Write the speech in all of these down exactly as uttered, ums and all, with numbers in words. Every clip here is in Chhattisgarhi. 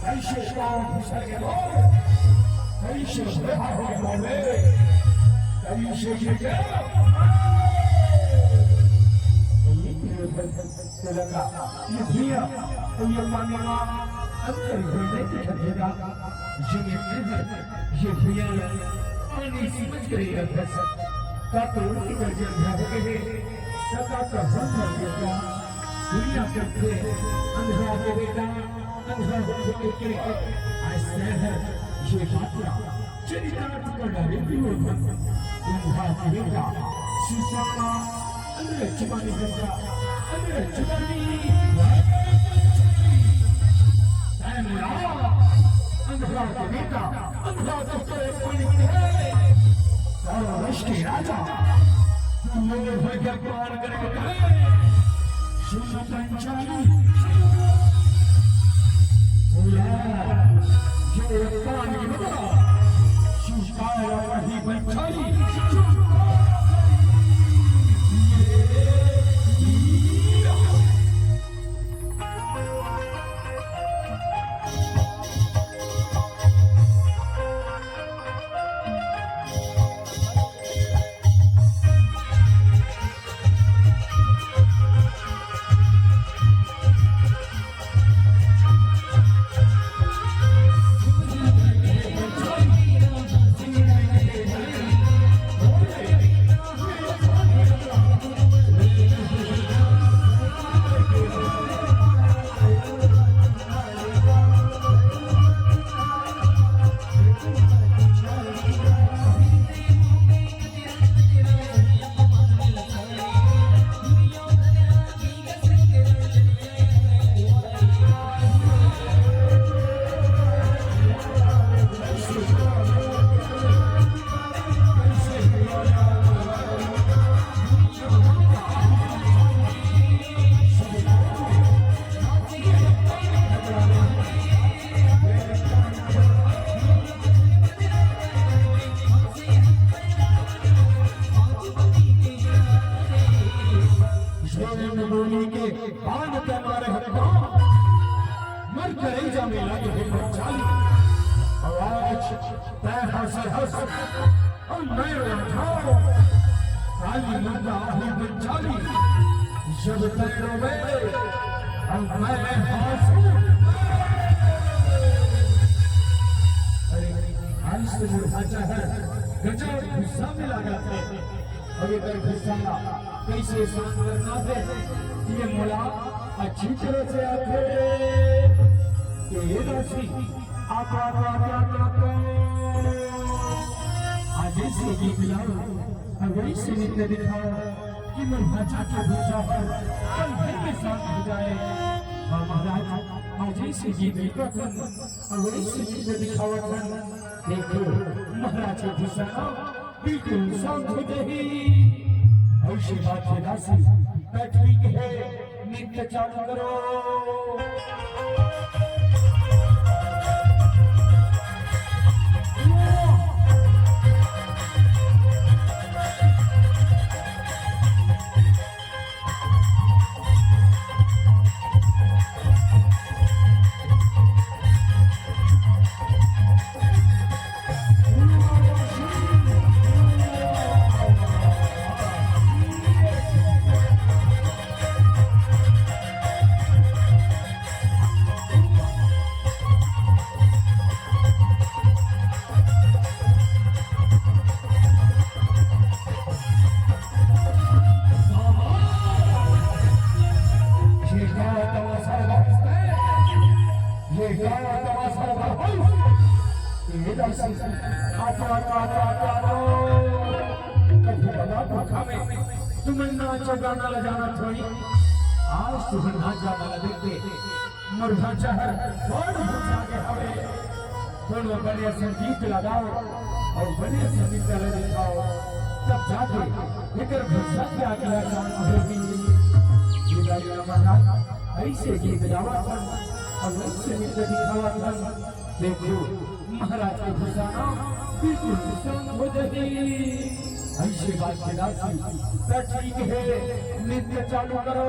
कैसे पाँव घुसर के बोल, कैसे बूढ़ा हो गया बोले, कैसे गिर गया। ये भैया, तो ये पानी में अंदर घुलने की खदेड़ा, ये मित्र है, ये भैया, पानी समझ कर ही रखा सक। का तो उनकी गर्जन है, सका का हम है, दुनिया करथे अंधरा के बेटा, अंधरा होके के आज सहर ये बात चरितार्थ कर डाले विरोध। अंधरा के बेटा सुसाना, अंधरा चुबानी करता, अंधरा चुबानी। अंधरा के बेटा, अंधरा के बेटा, और रश के राजा, तू मेरे भर के पार करेगा। सुन पंचाली। बोला, जो पानी बता, सुस्तारा वही पंचाली। जोर में बोली के बांध के मारे हड्डा, मर करेजा में लगे है पंचाली। और आज तय हंस हंस और मैं राधा, काली माता ही पंचाली। जब तय रोवे और मैं हंसूं। अरे, आज तो मुरझा है, गजब गुस्सा में लगा था। अभी तक गुस्सा कैसे शांत करना है, ये मोला अच्छी तरह से आथे। तो ये दासी, आप, आप, आप, आप, आप, आज ऐसे गीत गाओ, अब ऐसे नृत्य दिखाओ कि मोर भांचा के गुस्सा हर पल भर में शांत हो जाए। और महाराज, आज ऐसे गीत गाओ, अब ऐसे नृत्य दिखाओ। देखो, महाराज के गुस्सा बिल्कुल शांत हो जाही। ऐसी बात है दासी, त ठीक है, नृत्य चालू करो। ये गाँव तमाशा लगा है। ये गाँव तमाशा लगा है। ये दर्शन। Auto, auto, auto, auto, auto. कभी बना धोखा में। तुमन नाचो गाना ला जाना थोड़ी। आज तुमन नाच गाना ला देखते। मोर भांचा हर बड़ भुजा के हवे। कोनो बने संगीत लगाओ और बने संगीत ला दिखाओ। तब जाके एकर भुजा के आगे आसान होगी। ये गाड़ी हमारा ऐसे गीत गावा था और ऐसे नृत्य दिखावा था। देखो, महाराज के भुजा ना बिल्कुल शांत हो जाही। ऐसे बात के दासी, तो ठीक है, नृत्य चालू करो।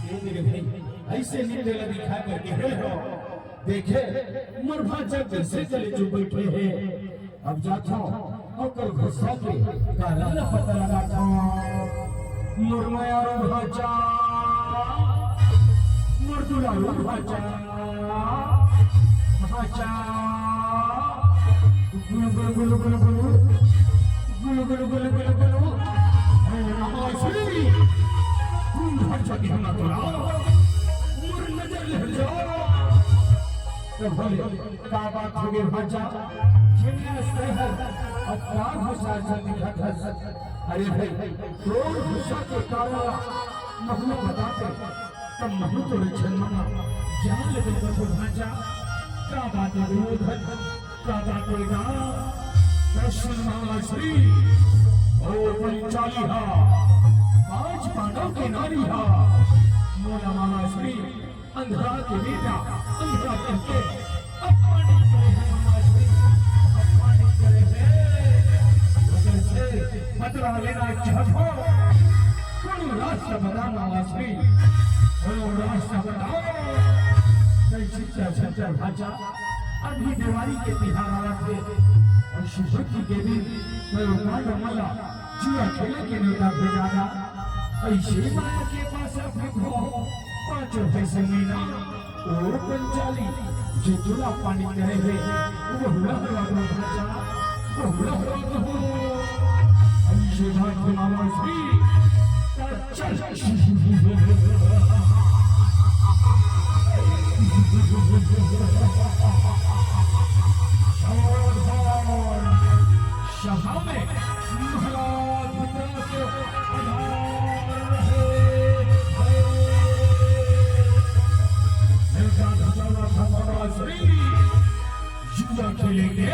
ये मेरे भाई, ऐसे नृत्य ला दिखा करके हे हो। देखे, मोर भांचा कैसे चले जो बैठे हे। अब जाथो, ओकर गुस्सा के कारण ला पता लगाथो। मोर मयारू भांचा, मोर दुलारू भांचा, भांचा। गुलु, गुलु, गुलु, गुलु, गुलु। गुलु, गुलु, गुलु, गुलु, गुलु। हे रामाश्री, तू भांचा के हम ना तोरा। मोर नजर ले हट जा। तो बोले, का बात हो गे भांचा? जिन्ना सहर अब का गुस्सा से दिखत हस? अरे भाई, तोर गुस्सा के कारण ला महूं बताते, तब महूं तोरे जन्म मा जान ले देबो भांचा। का बात है दुर्योधन? का बात है गा? कृष्ण महाश्री, ओ पंचाली हा, पांच पांडव के नारी हा, मोला महाश्री अंधरा के बेटा, अंधरा कहिके अपमानित करे हे महाराज जी, अपमानित करे हे। अगर से बदला लेना चाहत हो, कोनो रास्ता बताओ महाराज जी, कोनो रास्ता बताओ। जय सिंचर, सिंचर भांचा, अभी देवारी के तिहार आवत हे, अउ शिवरात्रि के दिन मैं उपान मला जुआ खेले के नेवता भेजा गा। अइसे माया के पासा फेंकहूं, पांचों भइसा मीना। ओ पंचाली, जे तोला पानी करे हे, वो हुला हुला दो भांचा, वो हुला हुला दो। अइसे भांचा मामा श्री, चल। सावधान। सभा में महाराज विकास आधार रहे। मेरा धसाला था महाराज श्री, जुआ खेलेंगे।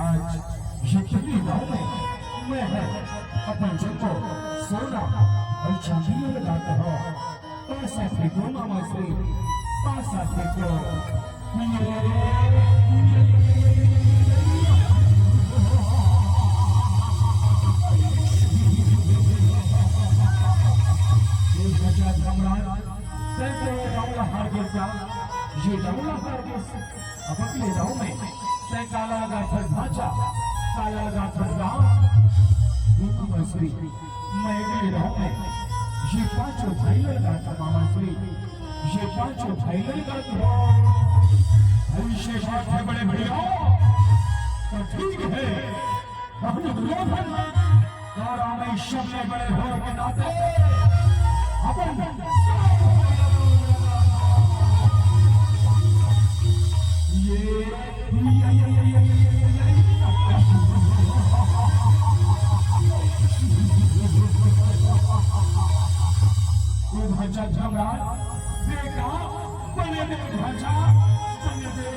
आज ये दिल्ली गांव में मैं हर अपन जब को सोना अउ चांदी में लगाता हूँ। पासा फेंको मामा श्री, पासा फेंको। ये गजा धमरान, तैं तो ये डावला हार गिस का, ये डावला हार गिस। अब अगले दाव में तैं काला लगा फंस भांचा, काला लगा फंस गांव। ये मामा श्री, मैं अगले दाव में ये पांचों भाई लगा था मामा श्री, ये पांचों भाई लगा था। ऐसे बात है बड़े भैया, तो ठीक है, हम दुर्योधन और रामेश्वर में बड़े होने के नाते अपन ये, ये, ये, ये, ये, ये, ये, ये, ये भैया झगड़ा देखा, बने दे भैया, बने दे।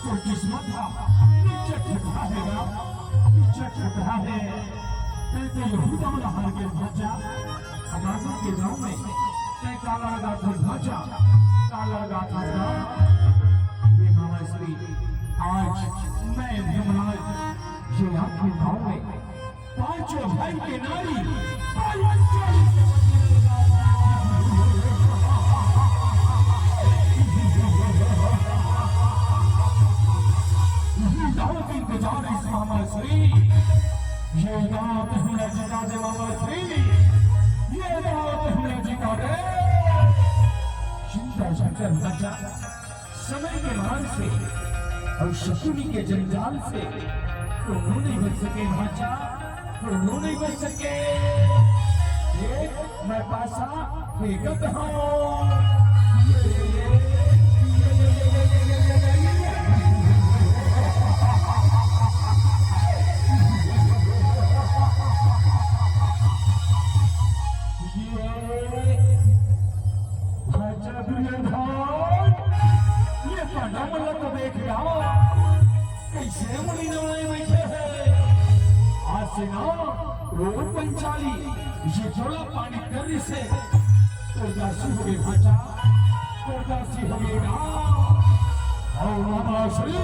तो किस्मत था, नीचे ठुकरा है ना, नीचे ठुकरा है। ते तो यहूदा वाला हार के भैया, हमारे के गांव में, ते काला लगा था भैया, काला लगा था ना। ये मामा श्री, आज मैं भीमराज, ये आपके गांव में पांचों भाई के नारी, पांचों गांव के इंतजार इस मामा श्री। ये गांव तो हमने जिता दे मामा श्री, ये गांव तो हमने जिता दे। चिंता शंकर बचा समय के मार से और शकुनी के जंजाल से कोनो नहीं बच सके भांचा, कोनो नहीं बच सके। ये मैं पासा फेंकत हूँ। ये, ये, ये, ये पांडव मन ला तो देख ला, कइसे मुड़ी नवाए बइठे हे। आज से ना रोज पंचाली ये झोला पानी कर रही से, तो दासी हो गई भांचा, तो दासी हो गई ना। और मामा श्री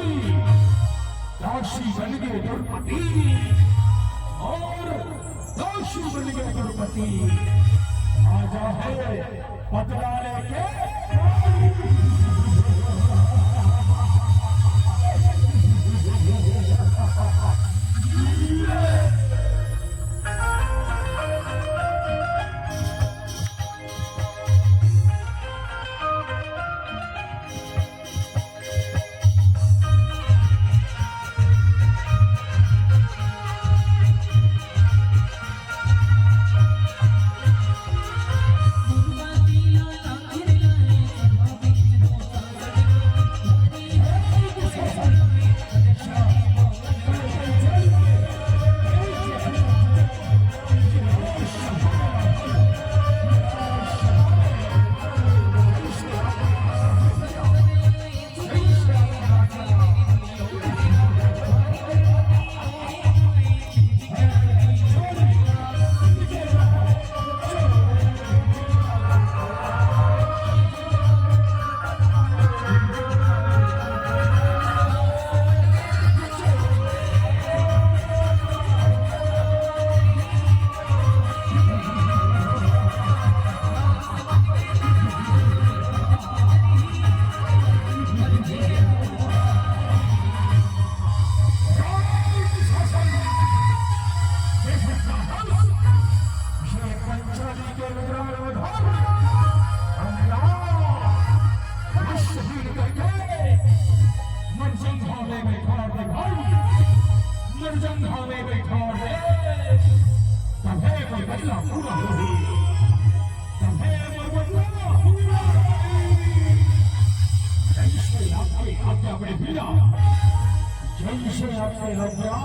दासी बन गए द्रौपदी, और दासी बन गए द्रौपदी। राजा है पतला लेके। निर्जन भाव में बैठा दे भाई, निर्जन भाव में बैठा दे, तभे कोई बदला पूरा होही, तभे कोई बदला पूरा होही। जैसे आपके आज्ञा बड़े भैया, जैसे आपके आज्ञा।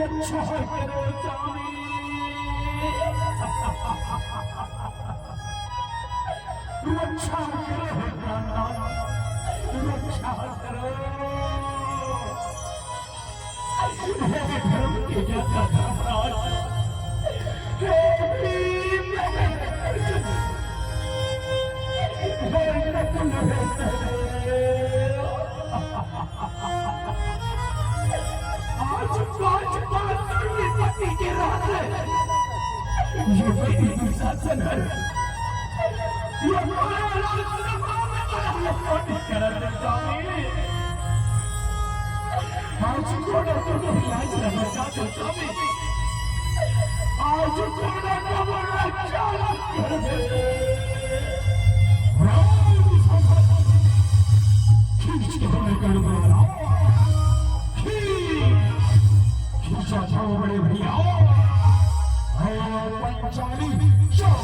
रक्षा करो स्वामी, रक्षा करो हे प्राणनाथ, रक्षा करो। हे धर्म के ज्ञाता धर्मराज, हे भीम, हे नकुल, हे सहदेव। आज पांच पांच पति के रात है। ये मेरी दुशासन है। ये हमारा राज सभा में आज कोन तो इलाज रहना चाहते स्वामी। आज कोन तो बोलना चाहते। खींच के हमें कर दो। खींच। खींचा जाओ बड़े भैया। आओ पंचाली, जाओ।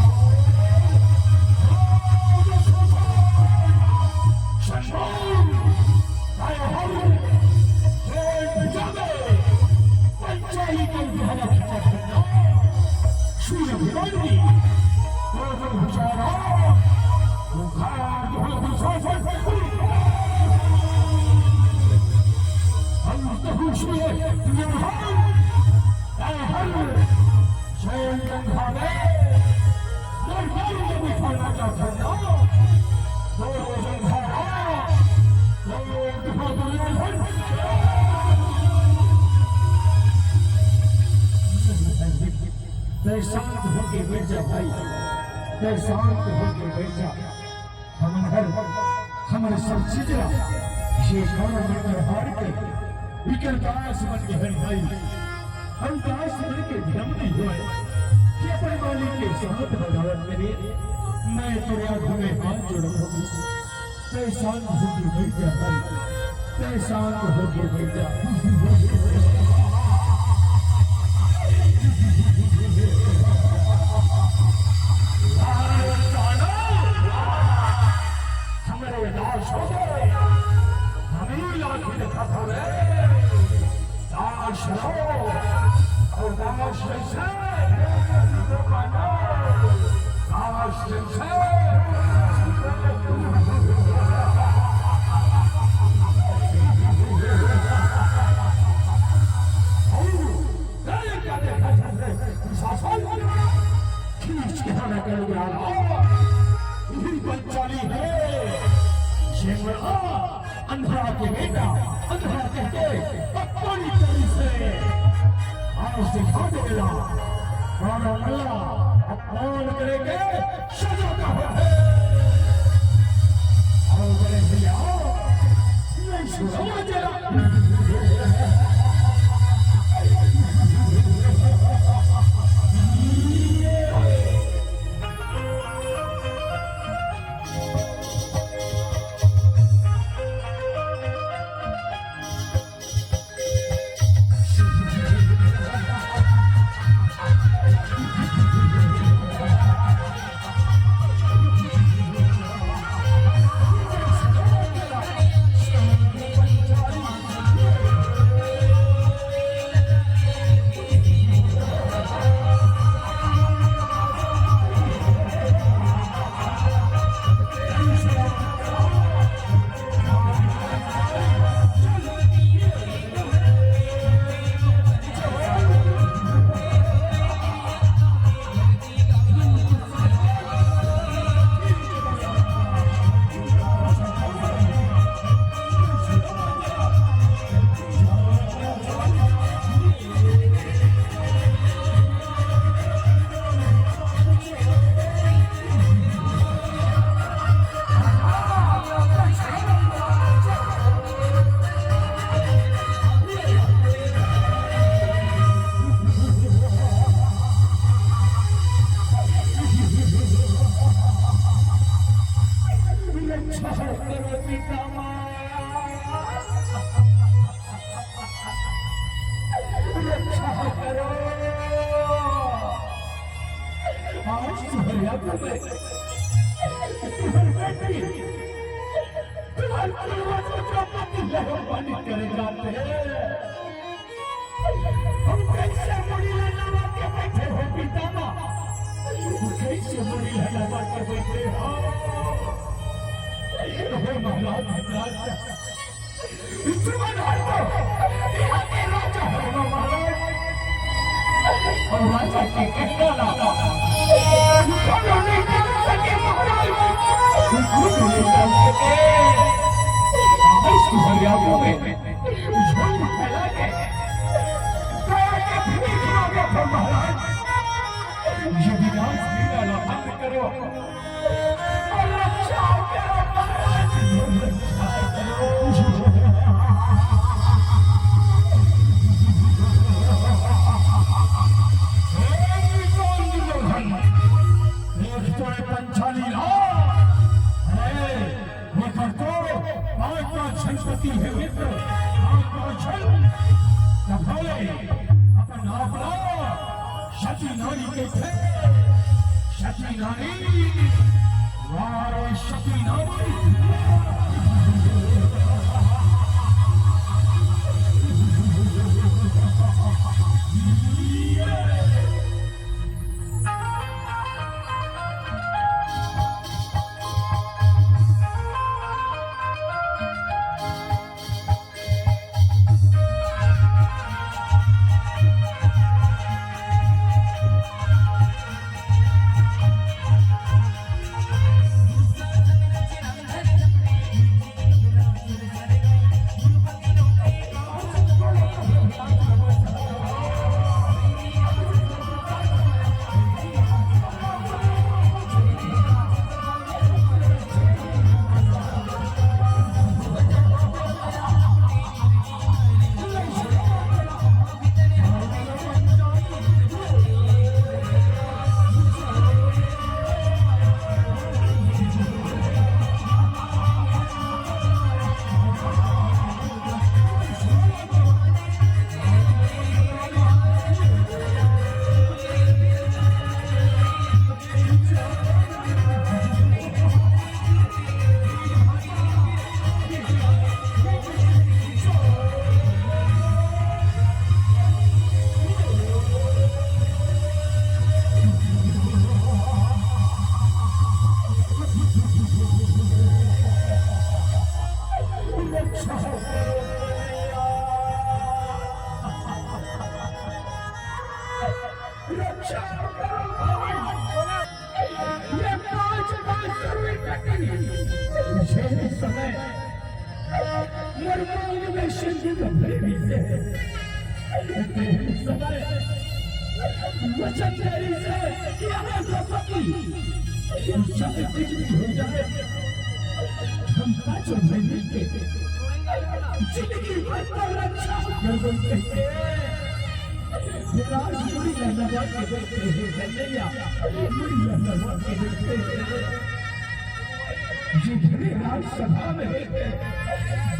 चंडोल, आए हर, जय भुजा दे। पंचाली का उद्धार खींचा जाओ। सूर्य भगवान की, तो तो भुजा रहा। तै शांत होके बैठ जा भाई, तै शांत होके बैठ जा। हमन हर, हमन सब चीज ला, ये गाँव मन कर हार के, विकल दास मन के हर भाई, हम दास मन के धर्म नहीं होए, कि अपन मालिक के साथ बगावत करे, मैं तेरे आगू में हाथ जोड़त हूँ। तै शांत होके बैठ जा भाई, तै शांत होके बैठ जा। हमरे दास हो गए, हम ही लाठी दिखा था रे। दास हो, और दास जैसे, दास जैसे। खींच के हमें कर दिया। यही पंचाली है, ये बड़ा अंधरा के बेटा, अंधरा कहके अपमानित करी से। आज दिखा दे बेटा, मारा मल्ला अपमान करे के सजा का है। आओ बड़े भैया, नहीं सुनो जरा। रक्षा करो। आज तुम्हारे आंखों में तुम्हारे बेटी, तुम्हारे पूर्वजों का पति लहू पानी करे जाते हैं। हम कैसे मुड़ी लगा के बैठे हो पितामह? हम कैसे मुड़ी लगा के बैठे हो? हे महाराज, महाराज, इतना राजा, यहाँ के राजा हो ना महाराज। और राजा के कहना लगा, उन्होंने कर सके महाराज, उन्होंने कर सके। इस हरियाणा में झुंड फैला के, दया के भीख मांगे थे महाराज। ये विनाश लीला ला अंत करो और रक्षा करो, महाराज, रक्षा करो। हे कौन दुर्योधन? एक तो ये पंचाली लाल, अरे, ये कर तो पांच पांच झन पति हे मित्र, पांच पांच झन। तब भले अपन आप ला सती नारी कहिथे, सती नारी, वाह रे सती नारी। रक्षा करो। ये काज का जरूरी कठिन। यही समय मरमान में सिंधु का प्रेमी से, यही समय वचन तेरी से कि अगर द्रौपदी शब्द कुछ भी हो जाए, हम पांचों भाई मिलके जिंदगी भर पर रक्षा कर बनते हैं। राज मुड़ी लहलहा के देखते हैं, कन्हैया, मुड़ी लहलहा के देखते हैं। जितने राजसभा में बड़े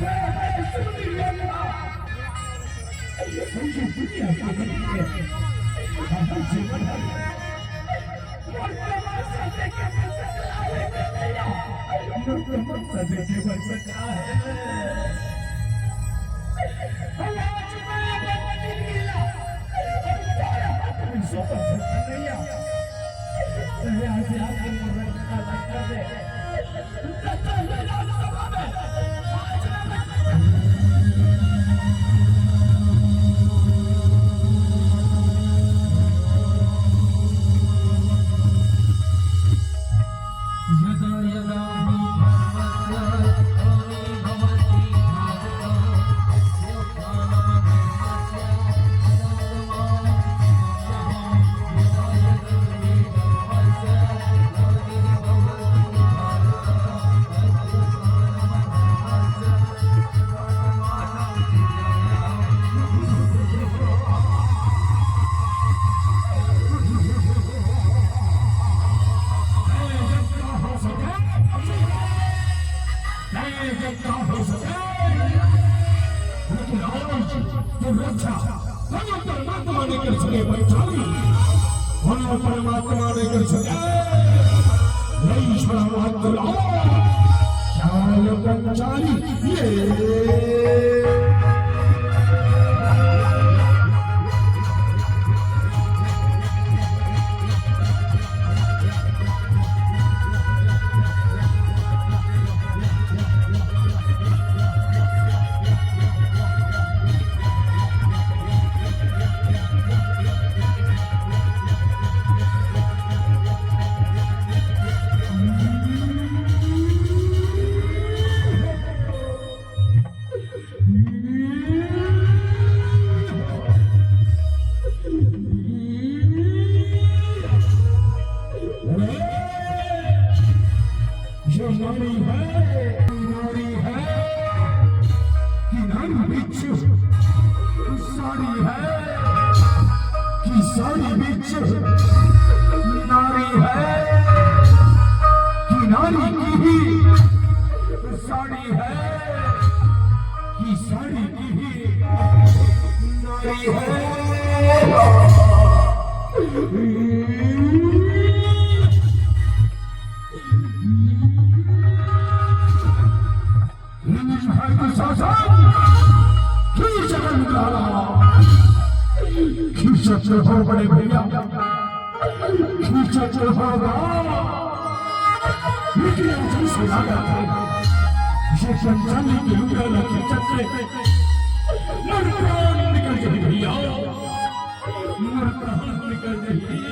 बड़े सूरवीर योद्धा, पूरी दुनिया के देखते हैं। हमारे जीवन है। मोर तमाशा देखे बर सकला हे कन्हैया, मोर तमाशा देखे बर सकला हे। आज मैं अपन जिंदगी ला तोरे हाथ में सौंपत हंव कन्हैया। तैं आज आके मोर रक्षा ला कर दे। परमात्मा नइ कर सके पंचाली, कोनो परमात्मा नइ कर सके। नहीं छोड़ा मात्र लो, चाल पंचाली ये। साड़ी है कि साड़ी की ही नारी है। रिंगीश भाई के साथ साथ खींच अगर निकाला, खींच अगर हो बड़े भैया, खींच अगर होगा। लेकिन ऐसी सलाह है, ये चंचल के लुगाला खींचत से मोर प्राण निकल गई भैया, मोर प्राण निकल गई।